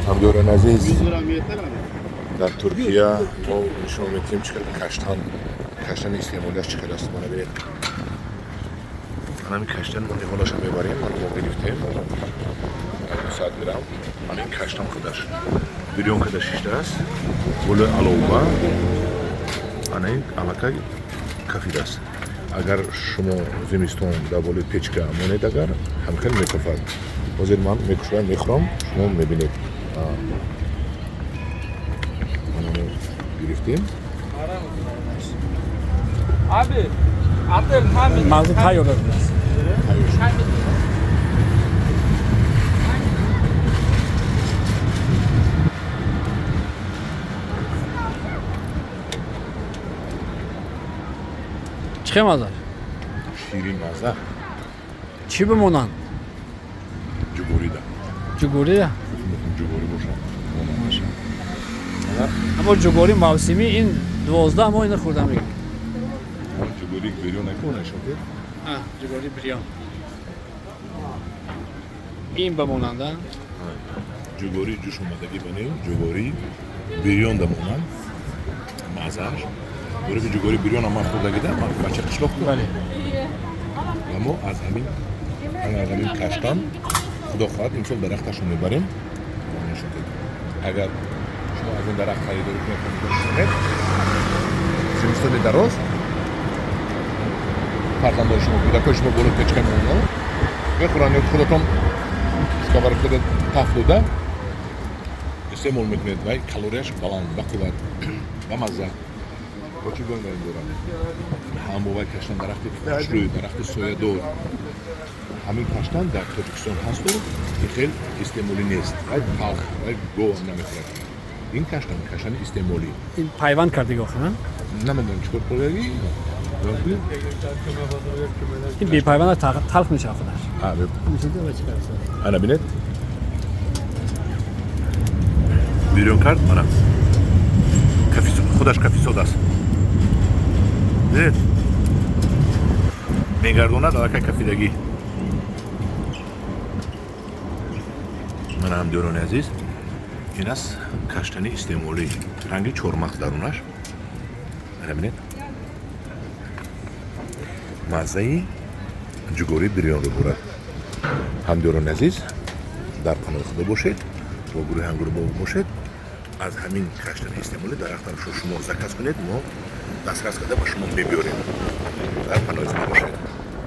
Ҳамдиёрони азиз, дар Туркия мо нишон медиҳем, чӣ хел каштан, каштани истеъмолиаш чӣ хел аст. Мана бинед, ҳамин каштан мо ниҳолаша мебарем. Мана мо гирифтем 100 грамм. Мана ин каштан худаш бирён карда шиштааст болои алова. Ана ин аллакай кафидааст. Агар шумо зимистон дар болои печка монед, агар ҳамхел мекафад. Ҳозир ман мекушоям, мехӯрам, шумо мебинед. Гирифтем. Мазза тайёр аст. Чӣ хел маззаш? Ширин мазза. Чӣ бимонанд? Ҷугорида. Ҷугорида? Ҷугорӣ бошад. Аммо ҷугорӣ мавсимӣ, ин 12 моҳ ина хӯрда мегирем. Ҷугорӣ бирён накунашоед. Ҷугорӣ бирён ин ба монанда. Ҷугорӣ ҷӯш омадагӣ банем, ҷугорӣ бирён да монанд маззааш. Дори ҷугорӣ бирён ман хӯрдагида, ман бача қишлоқ. Бале. Ва мо аз ҳамин каштан, худо хоҳад, имсол дарахташро мебарем. Агар шумо аз ин дарахт харидорӣ кунед, зимистони дароз фарзандои шумо, кӯдакои шумо болои печка мемонанд, мехӯранд, ё худатон сковородкада таф дода истеъмол мекунед. Вай калорияш баланд, ба қувват, ба мазза. Бо чӣ гӯем дорам ҳам бо вай каштан, дарахти хушрӯй, дарахти соядор. Ҳамин каштан дар Тоҷикистон ҳасту ин хел истеъмолӣ нест. Вай талх, вай гов намехӯрад. Ин каштан каштани истеъмолӣ. Ин пайванд кардиги охир? Намедонам, чӣ кор кардагӣ. Ин бепайванд талх мешавад худаш. Ана бинед, бирён кард, мана худаш кафисод аст. Дидед, мегардонад, аллакай кафидагӣ. Мана, ҳамдиёрони азиз, ин аст каштани истеъмолӣ, ранги чормағз дарунаш. Ана бинед, маззаи ҷугории бирёнро дорад. Ҳамдиёрони азиз, дар паноҳи Худо бошед, бо гурӯҳи Ангурбоғ бошед. Аз ҳамин каштани истеъмолӣ дарахтам шумо заказ кунед, мо дастрас карда ба шумо мебиёрем. Дар паноҳи Худо бошед.